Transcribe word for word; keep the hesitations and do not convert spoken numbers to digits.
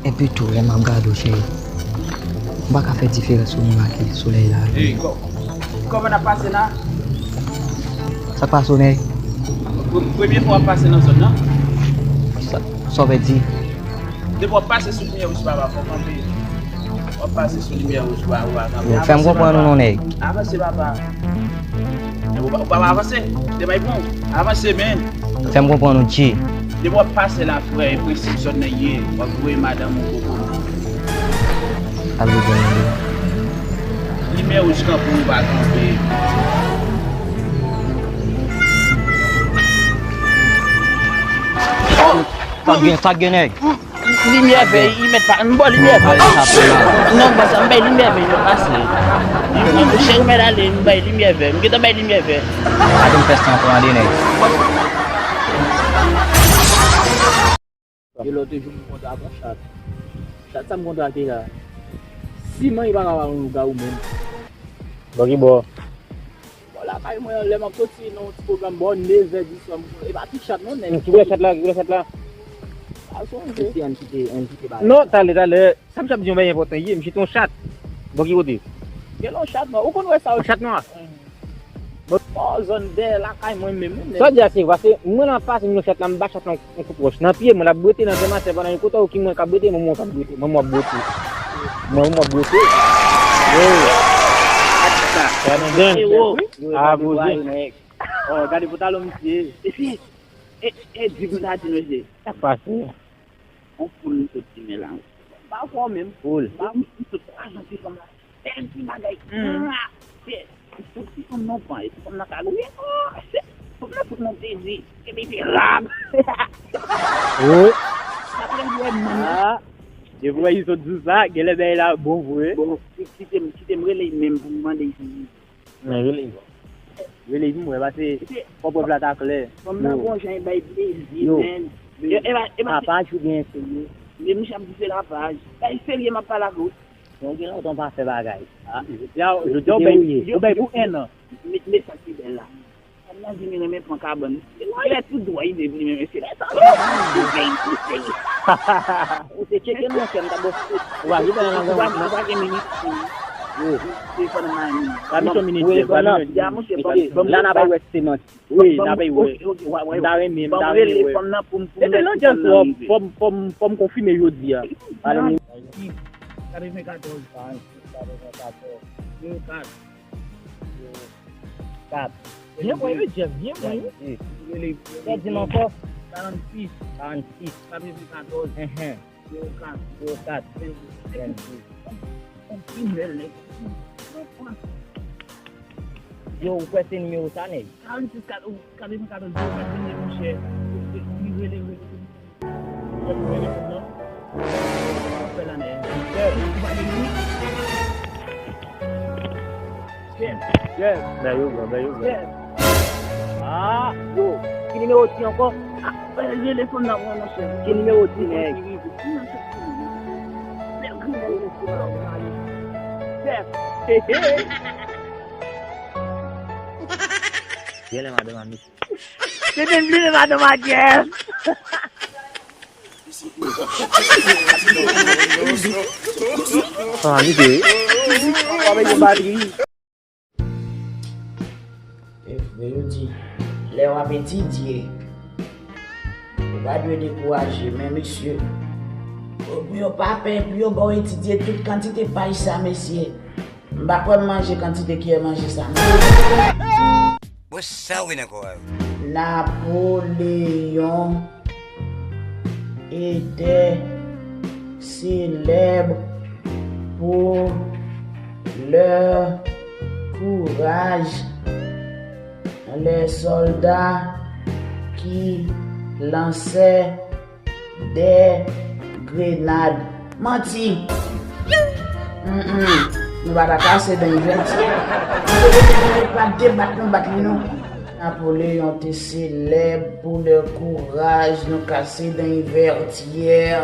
Epi tou, lè m ap gade w, cheri, m pa ka fè diferans ou menm ak solèy la. Ey, kò-, kòman n ap pase la? Sa k pase w, nèg? Pre-, premye fwa w ap pase nan zòn nan? Sa, sa w vle di? Depi w ap pase sou limyè wouj papa, fò w kanpe. W ap pase sou limyè wouj papa, w a kanpe. Yo, fè m konprann ou non, nèg. Avanse, papa. Ou pa, ou pa avanse. Te bay bon. Avanse, men. Fè m konprann ou, G. Depi w ap pase la, frè, e prensip zòn nan ye. W ap voye madanm ou koko. Al voye madanm ou. Limyè wouj kanpe, ou pa kanpe. Sa k gen, sa k gen, nèg? Limyè vè, li mèt pa, m ba w limyè vè. Non, m pa sa, m bay limyè vè, li mèt pase. Li mèt, cheri, mèt ale, m bay limyè vè. M gentan bay limyè vè. Gade m fè san pran de nèg. E lòt jou, m kontre ak yon chat. Chat sa m kontre ak li la. Siman li pa ka pa yon lougawou menm. Bò ki bò? Bò lakay mwen, lè m ap soti nan yon ti pwogram bò nevè, diswa, m, e pa ti chat non, nèg. Ki koulè chat la? Ki koulè chat la? Pa sonje. Mesye, ann kite, ann kite bagay. Non, talè, talè. Sa misye ap di yon bagay enpòtan, ye, misye te yon chat. Bò ki kote? Gen yon chat nwa. Ou konn wè sa, yon chat nwa? Bò zòn dèyè lakay mwen menm, wi, nèg. Sa w di a se vre, paske mwen nan pase m yon chat la, m ba chat la yon kout wòch nan pye, mwen l ap bwete nan zèm atè pandan yon kote ou ki mwen k ap bwete, mwen mwen k ap bwete, mwen mwen ap bwete. Mwen mwen ap bwete. Yo. Gade gang. Yo, a gade poze. Bwa, nèg. Oh, gade pantalon misye. Mesye, e, e, di pou sa di mesye. Sa k pase? On poul m sot di men la. M pa fò menm. Poul. M pa, m sot kwa jan ti fanm la. Bèl ti bagay. Mm. Ah, se, se ti fanm nan pran, e ti fanm nan ka gouye. Oh, se, fanm nan fout monte di. E bebe rab. Oh. Apre m wè moun. Ah. Depi w wè li sot di sa, genlè bagay la bon vre. Bon, ki-, kite m, kite m rele menm pou m mande si Men rele. Rele vin mwen, pase fò prèv la ta klè. Fanm nan gon jan e bay plezi, men. E, e pa, e pa, pa paj ou byen serye. Men misye ap di se la paj. Bay serye, m ap pale ak ou. Bon, gen lontan w pa fè bagay. Ah, jodi a, jodi a w bay, ou bay pou en an. Men, men sa ki bèl la. Fanm nan vini renmen pran kabann. Lè tout dwòy de vini men mesye. Lè sa, ou peye, ou peye. Ou te tcheke non, chè, m ta ba w tout. Ou pa gen minit. Yo. Se fanm nan. Pa met yon minit, chè, pa met yon minit. Ya, monchè, ban m, ban m. La n a bay wè se manti. Wi, n a bay wè. M ta renmen, m ta renmen wè. Mete nan djaz wò, fò m, fò m, fò m konfime jodi a. Katreventsis, katreventkatòz. Katreventsis, katreventsis, katreventsis. Yo, kat. Kat. Byen mwen wi, Jeff, byen mwen wi. Pèdi m ankò. Karannsis. Karannsis. Katreventsis. Enhen. Zewo kat. Zewo kat. Vennsis. Vennsis. Yon kriminèl, nèg. Yo, ou kwè se nimewo sa, nèg? Karannsis, kat, katreventsis, zewo kat, vennsis, monchè. Li rele, rele. Yes. Bèl yo, bro, bèl yo, bro. Ah, yo. Ki nimewo ti ankò? Ah, rele fanm nan, mwen, monchè. Ki nimewo ti, nèg? Bèl grimèl, mesye. Yes. Genlè madanm a misye. Se te bliye madanm a Jeff. Sa va vite, wi. E vre, yo di, lè w ap etidye, ou pa dwe dekouraje, men mesye, pou yo pa pè, pou yo ba w etidye tout kantite paj sa, mesye. M pa kwè m manje kantite kiyè manje sa, non. Bon, sa w gen nan kò a yo? Napoléon était célèbre pour leur courage, les soldats qui lançaient des grenades. Manti. Mm, mm. Nou pa ta kase dan ivètyè. Nou pa debat, nou bat li non. Napoléon te selèb pou lè kouraj, nou kase dan ivètyè.